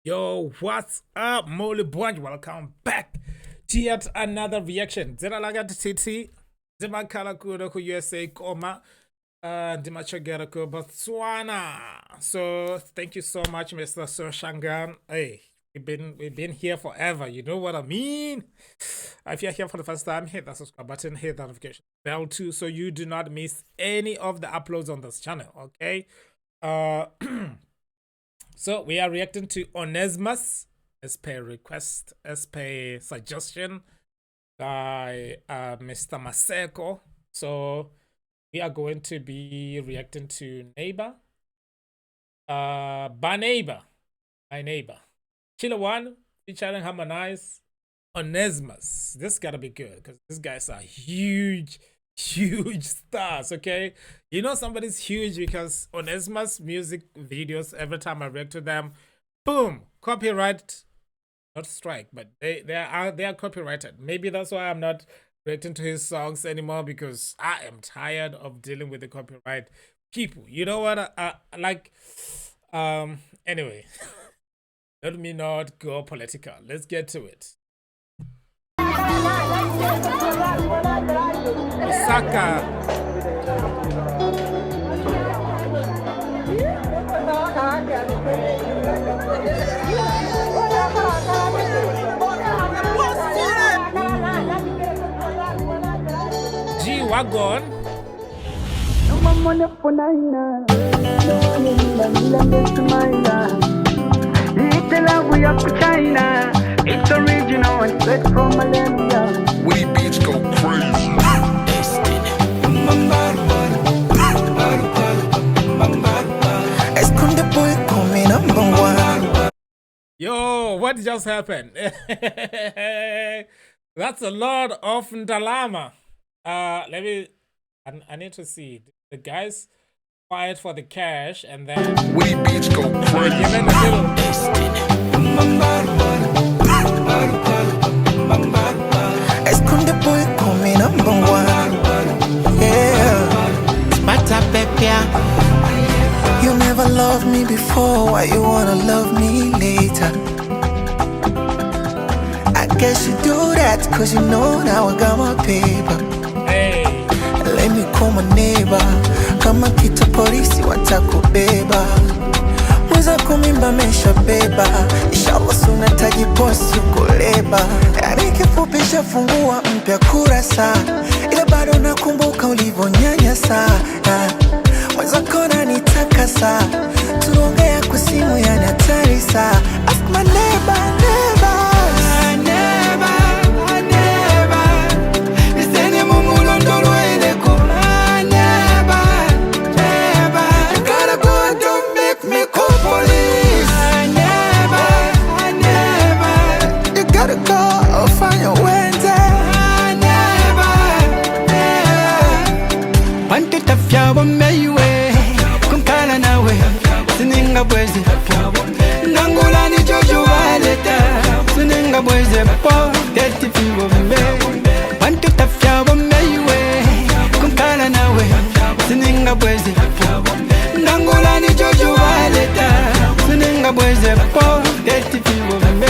Yo, what's up, Moli Bwanji? Welcome back to yet another reaction. Dzina langa TT ndimakhala kuno ku USA koma ndimachokera ku Botswana. So thank you so much, Mr. Soshangan. Hey, we've been here forever. You know what I mean? If you're here for the first time, hit that subscribe button, hit that notification bell too, so you do not miss any of the uploads on this channel. Okay. So we are reacting to Onesmus as per request, as per suggestion by Mr. Maseko. So we are going to be reacting to Neighbor, By Neighbor, My Neighbor, Chilla One featuring Harmonize, Onesmus. This gotta be good because these guys are huge, huge stars. Okay, you know somebody's huge because Onesmus music videos, every time I react to them, boom, copyright, not strike, but they are copyrighted. Maybe that's why I'm not reacting to his songs anymore, because I am tired of dealing with the copyright people. You know what? Like, anyway, let me not go political. Let's get to it. Osaka. G Wagon. China. It's original and straight from Malaysia. Willie Beats go crazy. Esconde boy, call me number one. Yo, what just happened? That's a lot of Ndalama. Let me. I need to see the guys fight for the cash and then Willie Beats go crazy. Give it a little. Esconde boy, call me number one. Yeah. Matapepia. You never loved me before, why you wanna love me later? I guess you do that 'cause you know now I got my paper. Hey. Let me call my neighbor. Kama kitu polisi watakubeba. Mwenzako mimba ameshabeba. Inshallah sunataji posi ukoleba. Yani kifupi shafungua mpya kurasa, ila bado nakumbuka ulivyonyanyasa. Mwenzako nanitakasa, tuongea kwa simu yani hatari saa. Ask my neighbor, neighbors. Neighbor, neighbor. Isene mumulondolweleko. Neighbor, neighbor. You gotta go and don't make me call police. Neighbor, neighbor. You gotta go find your way down. Neighbor, neighbor. Bantu tafyabo meiwe kunkala nawe sininga bweze nangula ni jojo waleta sininga bweze po teti fiwo me bantu tafyabo meiwe kunkala nawe sininga bweze nangula ni jojo waleta sininga bweze po teti fiwo me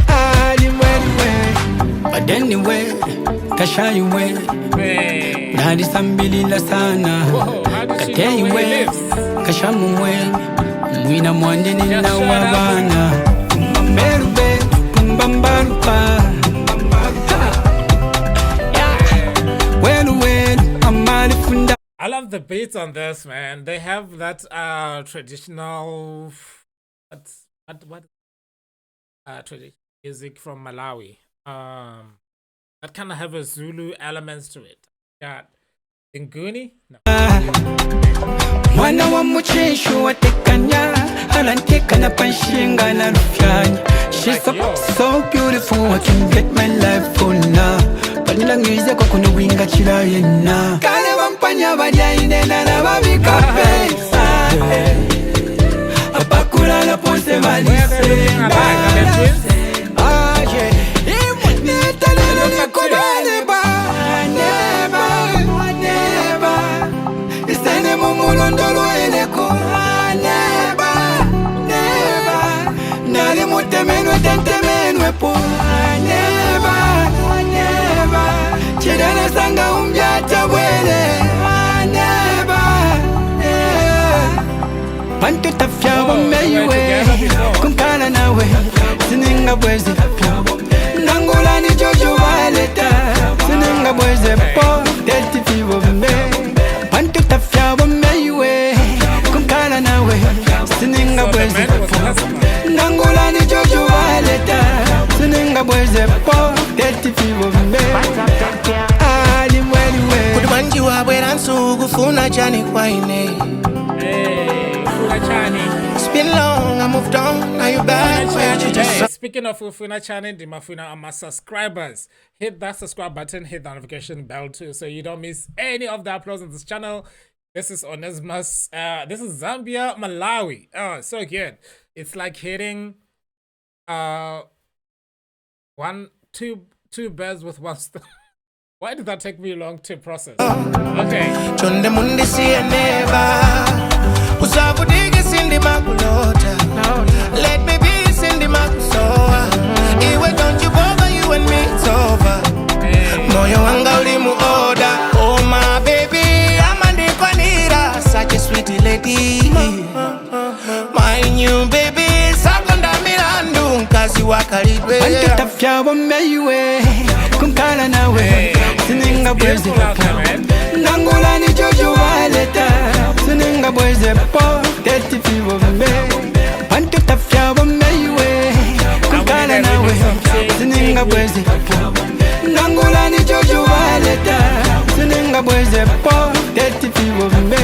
aliweliwe. But anyway, kashayiwe. Hey. Nalisambilila sana. Whoa, how did she know where he Kateiwe lives? kashamumwe mwina mwandi nina Just shut up. wabana merube kumbambalupa welu welu amalifunda. I love the beats on this, man. They have that traditional what traditional music from Malawi. That kind of have a Zulu elements to it. Got Nguni? No. Mwana wa muchishu watekanya alantekana panshinga na lufyanya. She's so, Like yo. So beautiful, I can get my life for now. Panilangize kwa kuno winga chilayena kale bampanya balyainena na babika pesa apakulala ponse. Where they looking alike? Are they twins? Ah, yeah. Nitalelo nikubaleba. Neba, neba. Isene mumulondolo eleko. Neba, neba. Iwe tentemenwepo. Neba, neba. Chidana sanga umbyata bwele. Neba, yeah. Pantu tafya Oh, they were bomeiwe together before. Kunkala nawe sininga bweze nangula ni jojo waleta sininga bweze po tetifiwome pantu tafya bomeiwe kunkala nawe sininga So the bweze man was Onesmus. nangula ni jojo waleta sininga bweze po tetifiwome alimweliwe Kuti bwanji wabwera nsukufuna chani kwa ine. Hey, Funa Chani. It's been long, I moved on, now you back where you just Hey, speaking of Ufuna Channel, Mafuna and my subscribers, hit that subscribe button, hit the notification bell too, so you don't miss any of the uploads on this channel. This is Onesmus. This is Zambia, Malawi. Oh, so good. It's like hitting one, two, two birds with one stone. Why did that take me long to process? Okay. Chonde mundisiye neba usavutike sindimakulota. Let me be sindimakusowa iwe. Don't you bother, you and me, it's over. Hey. Moyo wanga uli mu order. Oh my baby, amandikwanira, such a sweet lady, my new baby. Sakonda milandu mkazi wakalidwe. Bantu tafya bomeiwe kunkala nawe Hey, sininga it's bweze beautiful out there, man. nangula ni jojo waleta sininga bweze po tetifiwome bantu tafya bomeiwe kunkala nawe sininga bweze nangula ni jojo waleta sininga bweze po tetifiwome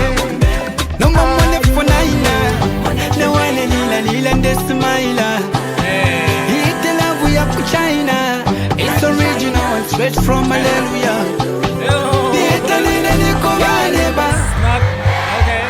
nomamone funaina newane lila lila ndesimaila. Hey. Eat the love ya ku China. It's original and straight from Hallelujah. Oh, Italy niko baleba. it's not okay.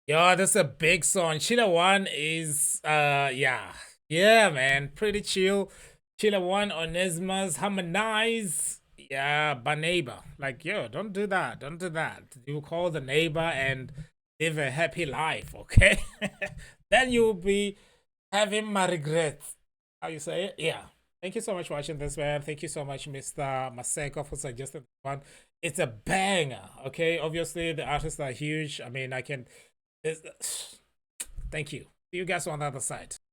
Yo, this is a big song. Chila One is yeah. Yeah, man. Pretty chill. Chila One, Onesmus, Harmonize. Yeah, but neighbor. Like, yo, don't do that. Don't do that. You call the neighbor and live a happy life, okay? Then you'll be having my regrets. How you say it? Yeah. Thank you so much for watching this, man. Thank you so much, Mr. Maseko, for suggesting this one. It's a banger, okay? Obviously, the artists are huge. I mean, I can. It's, thank you. See you guys on the other side.